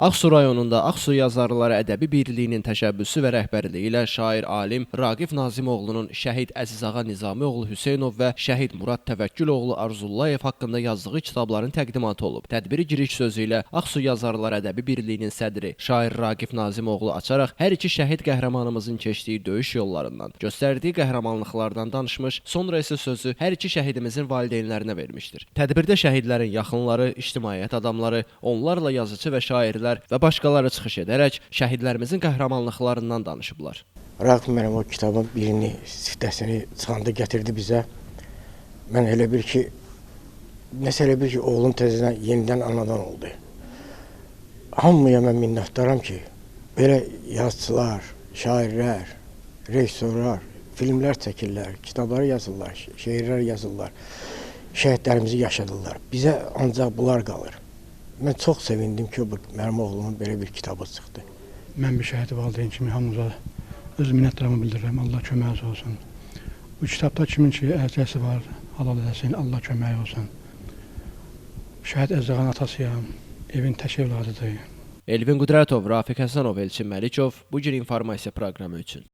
Ağsu rayonunda Ağsu Yazarları Ədəbi Birliyinin təşəbbüsü və rəhbərliyi ilə şair alim Raqif Nazimoğlunun Şəhid Əzizağa Nizamioğlu Hüseynov və Şəhid Murad Təvəkküloğlu Arzullayev haqqında yazdığı kitabların təqdimatı olub. Tədbiri giriş sözü ilə Ağsu Yazarları Ədəbi Birliyinin sədri şair Raqif Nazimoğlu açaraq hər iki şəhid qəhrəmanımızın keçdiyi döyüş yollarından, göstərdiyi qəhrəmanlıqlardan danışmış, sonra isə sözü hər iki şəhidimizin valideynlərinə vermişdir. Tədbirdə şəhidlərin yaxınları, ictimaiyyət adamları, onlarla yazıçı və şairlər və başqaları çıxış edərək şəhidlərimizin qəhrəmanlıqlarından danışıblar. Raqif mənim o kitabın birini, siftəsini çıxanda gətirdi bizə. Mən elə bir ki, nəsə elə bir ki, oğlum təzədən yenidən anadan oldu. Hamıya mən minnətdaram ki, belə yazıçılar, şairlər, rejissorlar, filmlər çəkirlər, kitablar yazırlar, şeirlər yazırlar, şəhidlərimizi yaşadırlar. Bizə ancaq bunlar qalır. Mən çox sevindim ki, bu mənim oğlumun belə bir kitabı çıxdı. Mən bir şəhid valideyn kimi hamımıza öz minnətdarımı bildirirəm. Allah köməyiniz olsun. Bu kitabda kimin ki əlcəsi var, halal eləsin, Allah köməyi olsun. Şəhid Əzizağanın atasıyam, evin tək evladıdır. Elvin Qüdrətov, Rafiq Həsənov, Elçin Məlikov, bu gün informasiya proqramı üçün.